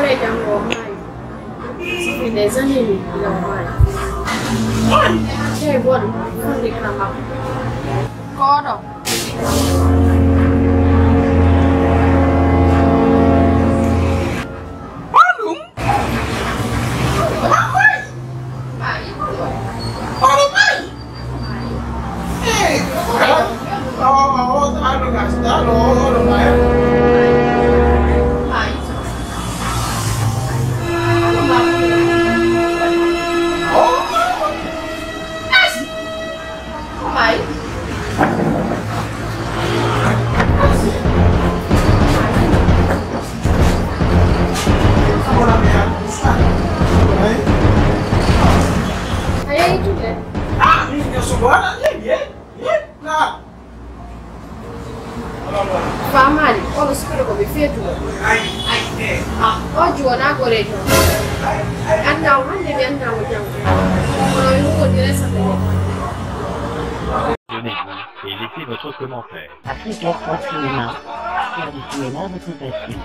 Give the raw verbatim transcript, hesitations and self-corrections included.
Hey, janngo o maayi. Ça fait des années, min, il a maayi. Hey, bon, fonnde ka makko. Ko oɗo. Ko ɗum? Oɗo maayi? Hey, oɗo maayi? Faamaali, oɗo sikkude ko ɓe feetuno. O juwonaa goreejo. Mi anndaa mo hannde, mi anndaa mo janngo. Kono mi huwwondire saɗa. Abonnez-vous et laissez votre commentaire. Africa Sport Cinéma, pour du cinéma de toute passion.